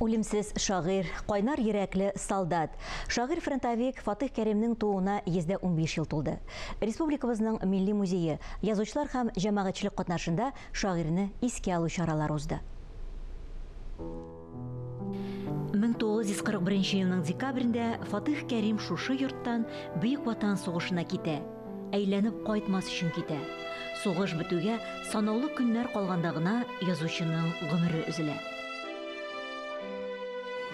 Үлемсез шагыйрь, кайнар йөрәкле солдат. Шагыйрь-фронтовик Фатыйх Кәримнең тууына 115 ел тулды. Республикабызның Милли музее, язучылар һәм җәмәгатьчелек катнашында шагыйрьне искә алу чаралары узды. 1941 елның декабрендә Фатыйх Кәрим шушы йорттан Бөек Ватан сугышына китә. Әйләнеп кайтмас өчен китә. Сугыш бетүгә санаулы көннәр калганда гына язучының гомере өзелә.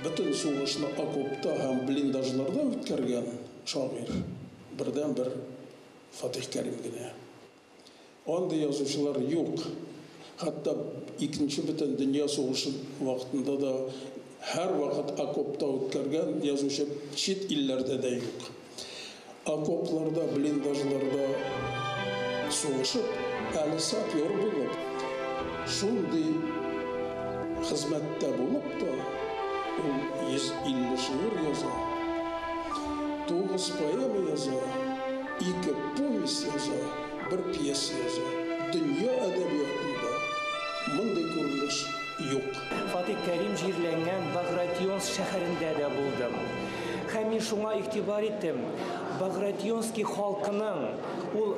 Бөтен сугышны окопта һәм блиндажларда үткәргән шагыйрь бердәнбер Фатих Кәрим генә. Андый язучылар юк. Хәтта Икенче бөтендөнья сугышы вакытында да һәрвакыт окопта үткәргән язучы чит илләрдә дә юк. Окопларда, блиндажларда сугышып, әле сапер булып, шундый хезмәттә булып та, ул 150 шигырь яза, 9 поэма яза, 2 повесть яза, бер пьеса яза. Дөнья әдәбиятында мондый күренеш юк. Фатих Кәрим җирләнгән Багратионск шәһәрендә дә булдым. Һәм мин шуңа игътибар иттем, Багратионский халкының ул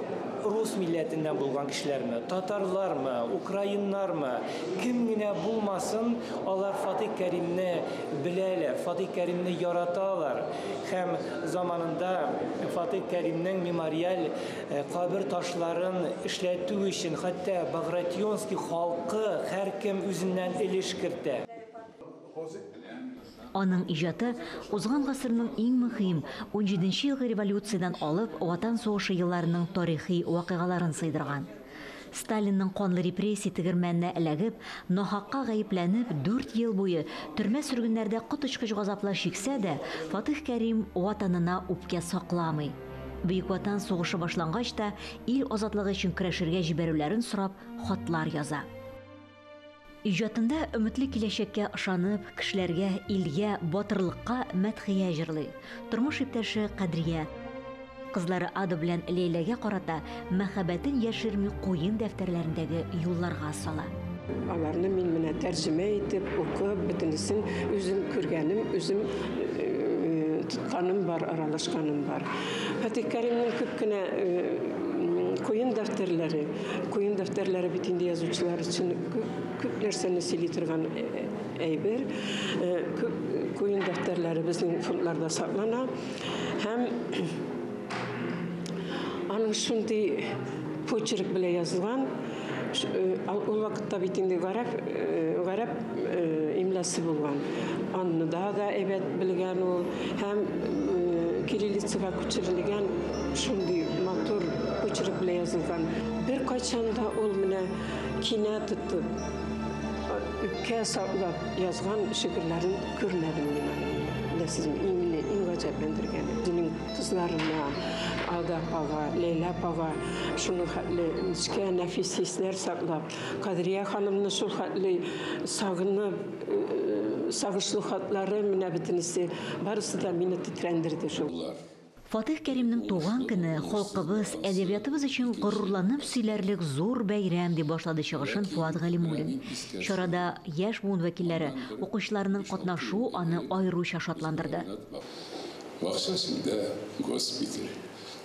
рус милләтеннән булган кешеләрме, татарлармы, украиннармы, кем генә булмасын, алар Фатих Кәримне беләләр, Фатих Кәримне яраталар. Һәм заманында Фатих Кәримнең мемориаль кабер ташларын эшләтү өчен хәтта Багратионский халкы һәркем үзеннән өлеш кертә. Аның иҗаты узган гасырның иң мөһим 17 елгы революциядән алып Ватан сугышы елларының тарихи вакыйгаларын сыйдырган. Сталинның канлы репрессия тегермәненә эләгеп, нахакка гаепләнеп, 4 ел буе төрмә сөргеннәрдә коточкыч газаплар чиксә дә, Фатих Кәрим ватанына үпкә сакламый. Бөек Ватан сугышы башлангач та ил азатлыгы өчен көрәшергә җибәрүләрен сорап хатлар яза. Иҗатында өметле киләчәккә ышанып, кешеләргә, илгә, батырлыкка мәдхия җырлый. Тормыш иптәше Кадрия, кызлары Ада белән Ләйләгә карата мәхәббәтен яшерми куен дәфтәрләрендәге юлларга сала. Аларны мин менә тәрҗемә итеп, укып, бөтенесен үзем күргәнем, үзем тотканым бар, аралашканым бар. Фатих Кәримнең күп кенә куен дәфтәрләре, куен дәфтәрләре бит инде язучылар өчен күп нәрсәне сөйли торган әйбер. Күп куен дәфтәрләре безнең фондларда саклана. Һәм аның шундый почерк белән язылган, ул вакытта бит инде гарәп имласы булган. Аны да әйбәт белгән ул һәм кириллицага күчерелгән шундый матур почерк белән язылган. Бер кайчан да ул менә кинә тотып, үпкә саклап язган шигырьләрен күрмәдем мин аның. Беләсезме, иң мине иң гаҗәпләндергәне. Үзенең кызларына, Ада апага, Ләйлә апага шуның хәтле нечкә нәфис хисләр саклап, Кадрия ханымны шул хәтле сагынып, сагышлы хатлары менә бөтенесе, барысы да мине тетрәндерде шул. Фатих Кәримнең туган көне халкыбыз, әдәбиятыбыз өчен горурланып сөйләрлек зур бәйрәм, дип башлады чыгышын Фуат Галимуллин. Чарада яшь буын вәкилләре, укучыларының катнашу аны аеруча шатландырды. Бакча эчендә госпиталь,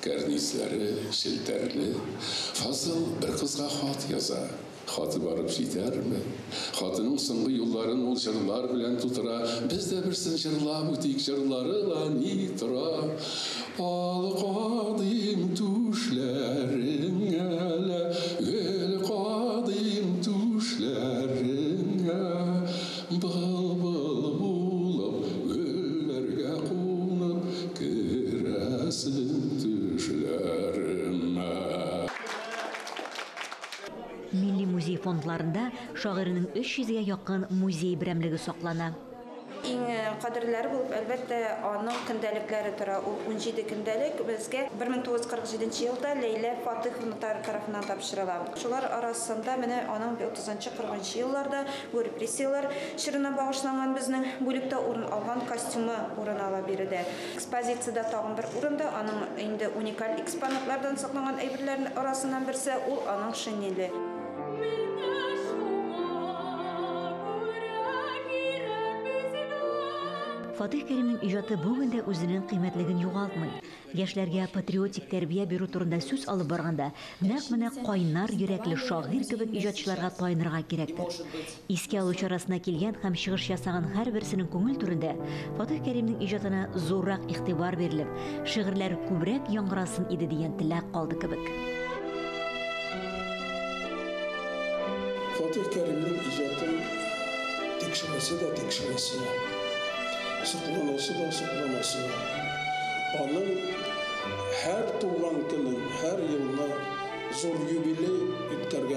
кәрнизләре челтәрле. Фазыл бер кызга хат яза. Хаты барып җитәрме? Хатының соңгы юлларын ул җырлар белән тутыра. Без дә берсен җырлап үтик, җырлары ла ни тора. Ал кадыйм түшләреңә лә, гөл кадыйм түшләреңә, былбыл булып гөлләргә кунып керәсең төшләремә. Милли музей фондларында шагыйрьнең 300гә якын музей берәмлеге саклана. Иң кадерләре булып, әлбәттә, аның көндәлекләре тора. Ул 17 көндәлек безгә 1947 елда Ләйлә Фатыховна тарафыннан тапшырыла. Шулар арасында менә аның 30-40 елларда бу репрессияләр чорына багышланган безнең бүлектә урын алган костюмы урын ала биредә. Экспозициядә тагын бер урында аның инде уникаль экспонатлардан сакланган әйберләрнең арасыннан берсе ул аның шинеле. Фатих Кәримнең иҗаты бүген дә үзенең кыйммәтлеген югалтмый. Яшьләргә патриотик тәрбия бирү турында сүз алып барганда, нәкъ менә кайнар йөрәкле шагыйрь кебек иҗатчыларга таянырга кирәктер. Искә алу чарасына килгән һәм чыгыш ясаган һәрберсенең күңел түрендә Фатих Кәримнең иҗатына зуррак игътибар бирелеп, шигырьләре күбрәк яңгырасын иде дигән теләк калды кебек. Фатих Кәримнең иҗатын тикшерәсе дә тикшерәсе, сокланасы да сокланасы. Аның һәр туган көнен, һәр елны зур юбилей үткәргән.